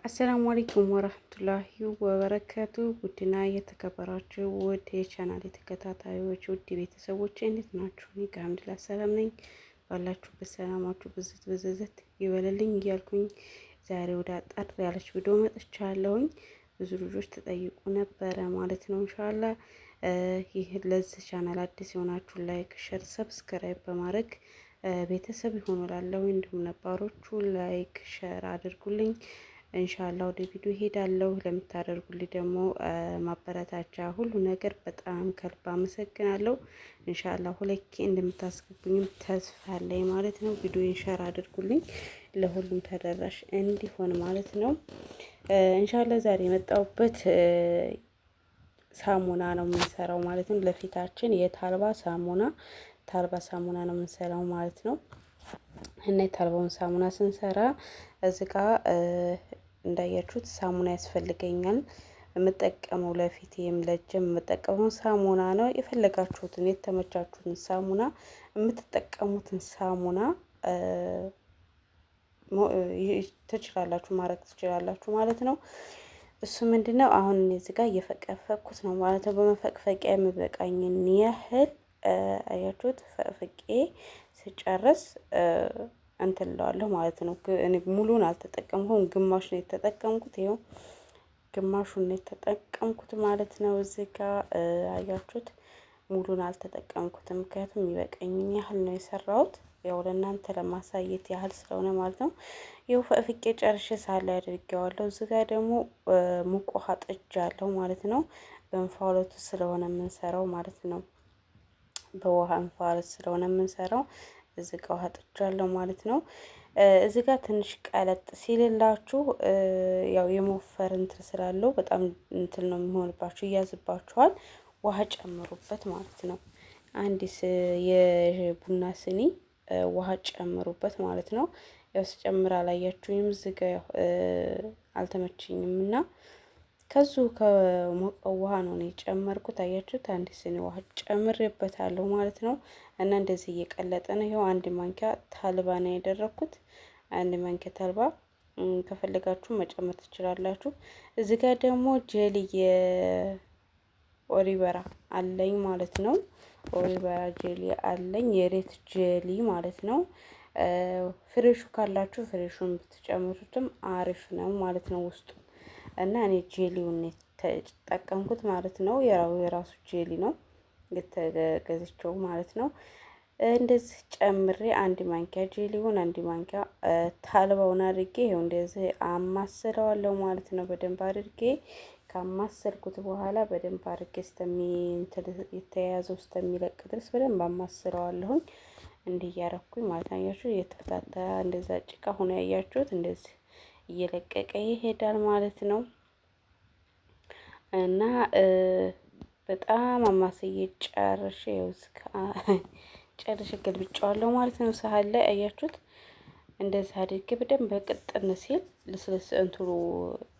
السلام عليكم ورحمة الله وبركاته። ውድና የተከበራችሁ ውድ የቻናል ተከታታዮች፣ ውድ ቤተሰቦች፣ እንዴት ናችሁ? እኔ ጋር አልሐምዱሊላህ ሰላም ነኝ። ባላችሁበት ሰላማችሁ ብዝት ብዝዝት ይበልልኝ እያልኩኝ ዛሬ ወደ አጠር ያለች ቪዲዮ መጥቻለሁኝ። ብዙ ልጆች ተጠይቁ ነበረ ማለት ነው። ኢንሻአላህ ይህ ለዚህ ቻናል አዲስ የሆናችሁ like፣ share፣ subscribe በማድረግ ቤተሰብ ይሆኑ እላለሁ። እንዲሁም ነባሮቹ like share አድርጉልኝ። ኢንሻአላህ ወደ ቪዲዮ ሄዳለሁ። ለምታደርጉልኝ ደግሞ ማበረታቻ ሁሉ ነገር በጣም ከልብ አመሰግናለሁ። ኢንሻአላህ 2K እንደምታስገቡኝም ተስፋ አለኝ ማለት ነው። ቪዲዮን share አድርጉልኝ ለሁሉም ተደራሽ እንዲሆን ማለት ነው። ኢንሻአላህ ዛሬ የመጣሁበት ሳሙና ነው የምንሰራው ማለት ነው። ለፊታችን የታልባ ሳሙና፣ ታልባ ሳሙና ነው የምንሰራው ማለት ነው። እና የታልባውን ሳሙና ስንሰራ እዚህ ጋ እንዳያችሁት ሳሙና ያስፈልገኛል። የምጠቀመው ለፊቴም ለእጄም የምጠቀመው ሳሙና ነው። የፈለጋችሁትን የተመቻችሁትን ሳሙና፣ የምትጠቀሙትን ሳሙና ትችላላችሁ፣ ማድረግ ትችላላችሁ ማለት ነው። እሱ ምንድነው አሁን እዚህ ጋር እየፈቀፈቅኩት ነው ማለት ነው። በመፈቅፈቂያ የሚበቃኝን ያህል አያችሁት፣ ፈቅፍቄ ስጨርስ እንትን እለዋለሁ ማለት ነው። እኔ ሙሉን አልተጠቀምኩም፣ ግማሽ ነው የተጠቀምኩት። ይኸው ግማሹን ነው የተጠቀምኩት ማለት ነው። እዚህ ጋር አያችሁት፣ ሙሉን አልተጠቀምኩትም፣ ምክንያቱም የሚበቃኝን ያህል ነው የሰራሁት። ያው ለእናንተ ለማሳየት ያህል ስለሆነ ማለት ነው። ይኸው ፈቅፍቄ ጨርሼ ሳህን ላይ አድርጌዋለሁ። እዚህ ጋር ደግሞ ሙቅ ውሃ ጥጃለሁ ማለት ነው። በእንፋሎቱ ስለሆነ የምንሰራው ማለት ነው። በውሃ እንፋሎት ስለሆነ የምንሰራው እዚህ ጋር ውሃ ጥጃለሁ ማለት ነው። እዚህ ጋር ትንሽ ቀለጥ ሲልላችሁ ያው የመወፈር እንትን ስላለው በጣም እንትን ነው የሚሆንባችሁ፣ ይያዝባችኋል። ውሃ ጨምሩበት ማለት ነው። አንድ የቡና ስኒ ውሃ ጨምሩበት ማለት ነው። ያው ስጨምር አላያችሁኝም፣ እዚህ ጋር አልተመቸኝም እና ከዙ ከሞቀው ውሃ ነው የጨመርኩት። አያችሁት፣ አንድ ስኒ ውሃ ጨምሬበታለሁ ማለት ነው። እና እንደዚህ እየቀለጠ ነው። ይኸው አንድ ማንኪያ ታልባ ነው ያደረኩት። አንድ ማንኪያ ታልባ ከፈለጋችሁ መጨመር ትችላላችሁ። እዚህ ጋር ደግሞ ጄሊ የኦሊቨራ አለኝ ማለት ነው። aloe vera jelly አለኝ፣ የሬት jelly ማለት ነው። fresh ኡ ካላችሁ fresh ኡን ብትጨምሩትም አሪፍ ነው ማለት ነው ውስጡ። እና እኔ jelly ውን የተጠቀምኩት ማለት ነው። የራሱ jelly ነው የተገዝቸው ማለት ነው። እንደዚህ ጨምሬ አንድ ማንኪያ jelly ውን፣ አንድ ማንኪያ ታልባውን አድርጌ ይኸው እንደዚህ አማስለዋለሁ ማለት ነው። በደንብ አድርጌ ካማሰልኩት በኋላ በደንብ አድርጌ የተያያዘው እስከሚለቅ ድረስ በደንብ አማስለዋለሁኝ። እንዲህ እያረኩኝ ማለት ነው። አያችሁ፣ እየተፈታታ እንደዛ ጭቃ ሆኖ ያያችሁት እንደዚህ እየለቀቀ ይሄዳል ማለት ነው። እና በጣም አማስዬ ጨርሼ ጨርሼ ገልብጬዋለሁ ማለት ነው። ሳህን ላይ አያችሁት። እንደዚህ አድርጌ በደንብ ቅጥን ሲል ልስልስ እንትኑ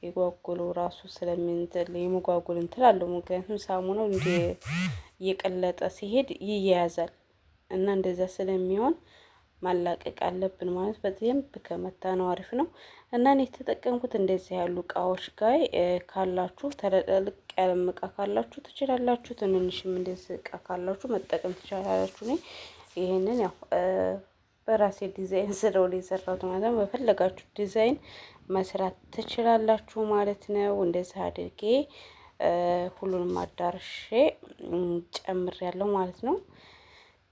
የጓጉለው ራሱ ስለሚንትል የመጓጉል እንትን አለው። ምክንያቱም ሳሙናው እንደ እየቀለጠ ሲሄድ ይያያዛል እና እንደዛ ስለሚሆን ማላቀቅ አለብን ማለት በደንብ ከመታ ነው አሪፍ ነው። እና እኔ የተጠቀምኩት እንደዚህ ያሉ እቃዎች ጋር ካላችሁ፣ ተለቅ ያለም እቃ ካላችሁ ትችላላችሁ። ትንንሽም እንደዚህ እቃ ካላችሁ መጠቀም ትችላላችሁ። እኔ ይሄንን ያው በራሴ ዲዛይን ስለሆነ የሰራሁት ማለት ነው። በፈለጋችሁ ዲዛይን መስራት ትችላላችሁ ማለት ነው። እንደዚህ አድርጌ ሁሉንም አዳርሼ ጨምሬያለሁ ማለት ነው።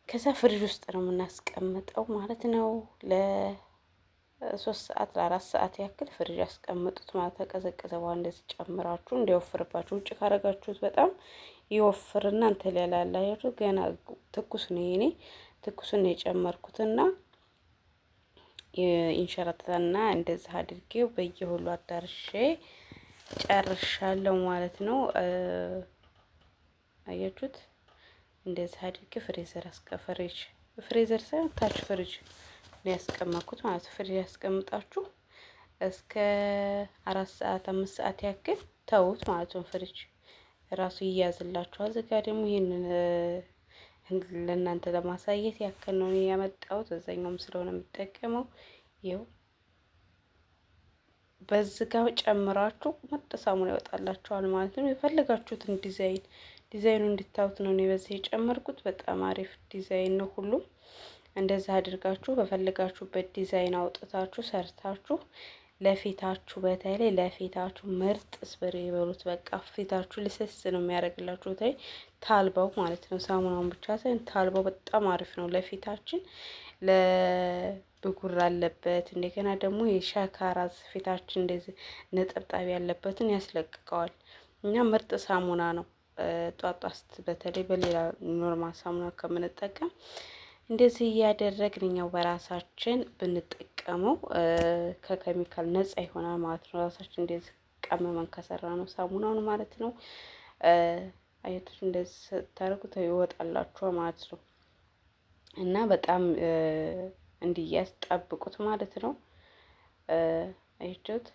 ከዛ ፍሪጅ ውስጥ ነው የምናስቀምጠው ማለት ነው። ለ3 ሰዓት ለ4 ሰዓት ያክል ፍሪጅ ያስቀምጡት ማለት ተቀዘቀዘ በኋላ እንደዚህ ጨምራችሁ እንዲወፍርባችሁ። ውጭ ካረጋችሁት በጣም ይወፍርና እንትን ያላል። ገና ትኩስ ነው፣ የኔ ትኩሱን ነው የጨመርኩትና ኢንሸራተታና እንደዚህ አድርጌው በየሁሉ አዳርሼ ጨርሻለሁ ማለት ነው። አያችሁት? እንደዚህ አድርጌ freezer አስቀፈሬች freezer ሳይሆን ታች ፍሪጅ ነው ያስቀመጥኩት ማለት ነው። ፍሪጅ ያስቀምጣችሁ እስከ 4 ሰዓት 5 ሰዓት ያክል ተውት ማለት ነው። ፍሪጅ ራሱ ይያዝላችኋል። እዚህ ጋር ደግሞ ይሄንን ለእናንተ ለማሳየት ያክል ነው ያመጣሁት። እዛኛውም ስለሆነ የምጠቀመው ይኸው። በዚህ ጋር ጨምራችሁ ምርጥ ሳሙና ይወጣላችኋል ማለት ነው። የፈለጋችሁትን ዲዛይን ዲዛይኑ እንድታዩት ነው እኔ በዚህ የጨመርኩት። በጣም አሪፍ ዲዛይን ነው። ሁሉም እንደዛ አድርጋችሁ በፈለጋችሁበት ዲዛይን አውጥታችሁ ሰርታችሁ ለፊታችሁ፣ በተለይ ለፊታችሁ ምርጥ spray የበሉት። በቃ ፊታችሁ ልስስ ነው የሚያደርግላችሁ። በተለይ ታልባው ማለት ነው። ሳሙናውን ብቻ ሳይሆን ታልባው በጣም አሪፍ ነው ለፊታችን፣ ለብጉር አለበት። እንደገና ደግሞ የሸካራ ፊታችን እንደዚህ ነጠብጣብ ያለበትን ያስለቅቀዋል እና ምርጥ ሳሙና ነው። ጧጧስት በተለይ በሌላ normal ሳሙና ከምንጠቀም እንደዚህ እያደረግን እኛው በራሳችን ብንጠቀመው ከኬሚካል ነጻ ይሆናል ማለት ነው። ራሳችን እንደዚህ ቀመመን ከሰራ ነው ሳሙናውን ማለት ነው። አያቶች እንደዚህ ስታደርጉት ይወጣላችኋል ማለት ነው። እና በጣም እንዲያዝ ጠብቁት ማለት ነው። አያችሁት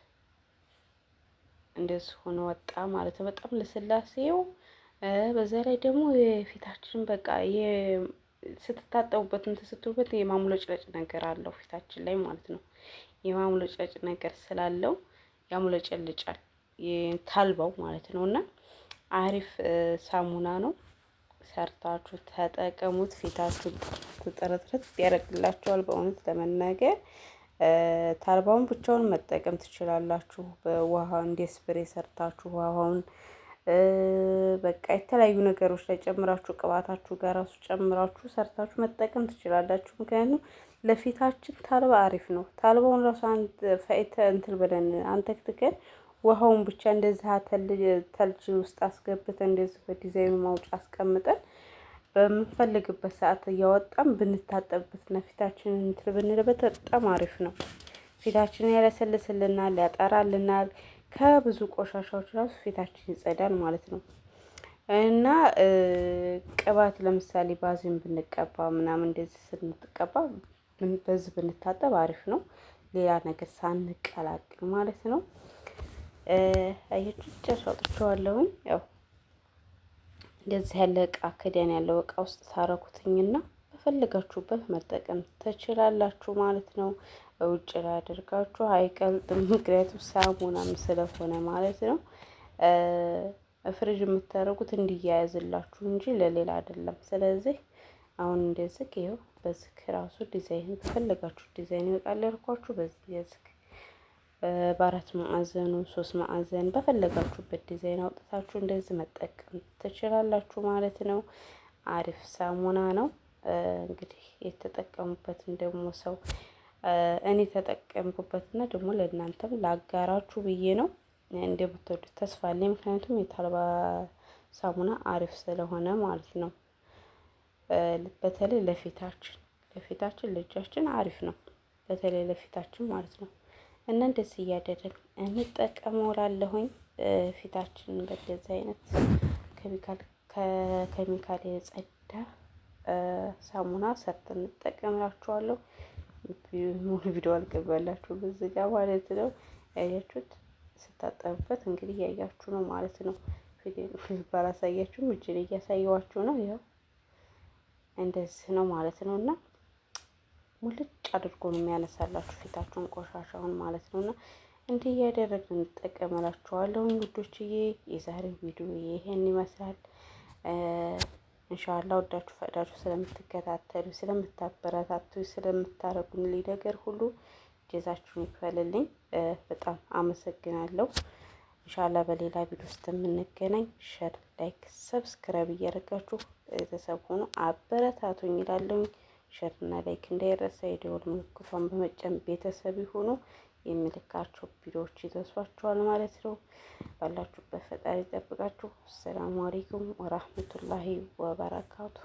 እንደዚህ ሆኖ ወጣ ማለት ነው። በጣም ልስላሴው፣ በዛ ላይ ደግሞ የፊታችን በቃ ስትታጠቡበት እንትን ስትሉበት የማሙለጭለጭ ነገር አለው ፊታችን ላይ ማለት ነው። የማሙለጭለጭ ነገር ስላለው ያሙለጨልጫል ታልባው ማለት ነው። እና አሪፍ ሳሙና ነው። ሰርታችሁ ተጠቀሙት። ፊታችሁ ጥርጥርት ያደርግላችኋል። በእውነት ለመናገር ታልባውን ብቻውን መጠቀም ትችላላችሁ። በውሃ እንደ spray ሰርታችሁ ውሃውን በቃ የተለያዩ ነገሮች ላይ ጨምራችሁ፣ ቅባታችሁ ጋር ራሱ ጨምራችሁ ሰርታችሁ መጠቀም ትችላላችሁ። ምክንያቱም ለፊታችን ታልባ አሪፍ ነው። ታልባውን ራሱ አንድ ፈይተ እንትን ብለን አንተክትከን ውሃውን ብቻ እንደዚህ ተልጅ ውስጥ አስገብተን እንደዚህ በዲዛይኑ ማውጫ አስቀምጠን በምንፈልግበት ሰዓት እያወጣን ብንታጠብበትና ፊታችንን እንትን ብንልበት በጣም አሪፍ ነው። ፊታችንን ያለሰልስልናል፣ ያጠራልናል። ከብዙ ቆሻሻዎች ራሱ ፊታችን ይጸዳል ማለት ነው። እና ቅባት ለምሳሌ ባዚን ብንቀባ ምናምን እንደዚህ ስንቀባ በዚህ ብንታጠብ አሪፍ ነው። ሌላ ነገር ሳንቀላቅል ማለት ነው። አያችሁ ጨርሼ አውጥቼዋለሁኝ። ያው እንደዚህ ያለ እቃ ክዳን ያለው እቃ ውስጥ ታረኩትኝና በፈለጋችሁበት መጠቀም ትችላላችሁ ማለት ነው። ውጭ ላይ አድርጋችሁ አይቀልጥም፣ ምክንያቱም ሳሙናም ስለሆነ ማለት ነው። ፍሪጅ የምታደርጉት እንዲያያዝላችሁ እንጂ ለሌላ አይደለም። ስለዚህ አሁን እንደዚህ ይኸው በዚህ ራሱ ዲዛይን በፈለጋችሁ ዲዛይን ይወጣል ያልኳችሁ በዚህ በአራት ማዕዘኑ፣ ሶስት ማዕዘን በፈለጋችሁበት ዲዛይን አውጥታችሁ እንደዚህ መጠቀም ትችላላችሁ ማለት ነው። አሪፍ ሳሙና ነው። እንግዲህ የተጠቀሙበትን ደግሞ ሰው እኔ ተጠቀምኩበትና ደግሞ ለእናንተም ላጋራችሁ ብዬ ነው። እንደምትወዱት ተስፋ አለኝ። ምክንያቱም የታልባ ሳሙና አሪፍ ስለሆነ ማለት ነው። በተለይ ለፊታችን ለእጃችን አሪፍ ነው። በተለይ ለፊታችን ማለት ነው። እና እንደዚህ እያደረግን እንጠቀመው እላለሁኝ። ፊታችንን በእንደዚህ አይነት ከኬሚካል የጸዳ ሳሙና ሰርተን እንጠቀምላችኋለሁ። ሙሉ ቪዲዮ አልገባላችሁ በዚህ ጋር ማለት ነው። ያያችሁት ስታጠቡበት እንግዲህ እያያችሁ ነው ማለት ነው። ባላሳያችሁም እጅን እያሳየዋችሁ ነው። ያው እንደዚህ ነው ማለት ነው። እና ሙልጭ አድርጎ ነው የሚያነሳላችሁ ፊታችሁን ቆሻሻውን ማለት ነው። እና እንዲህ እያደረግን እንጠቀምላችኋለሁ ውዶችዬ። የዛሬው ቪዲዮ ይሄን ይመስላል። ኢንሻአላህ ወዳችሁ ፈቅዳችሁ ስለምትከታተሉ፣ ስለምታበረታቱ፣ ስለምታረጉልኝ ነገር ሁሉ ጀዛችሁን ይክፈልልኝ። በጣም አመሰግናለሁ። ኢንሻአላህ በሌላ ቪዲዮ ውስጥ የምንገናኝ። Share፣ like፣ subscribe እያደረጋችሁ ቤተሰብ ሆኖ አበረታቱኝ እላለሁኝ። Share እና like እንዳይረሳ፣ የደወል ምልክቷን በመጫን ቤተሰብ ይሁኑ። የምልካቸው ቪዲዮዎች ይደርሷችኋል ማለት ነው። ባላችሁበት ፈጣሪ ይጠብቃችሁ። ሰላሙ አለይኩም ወራህመቱላሂ ወበረካቱ።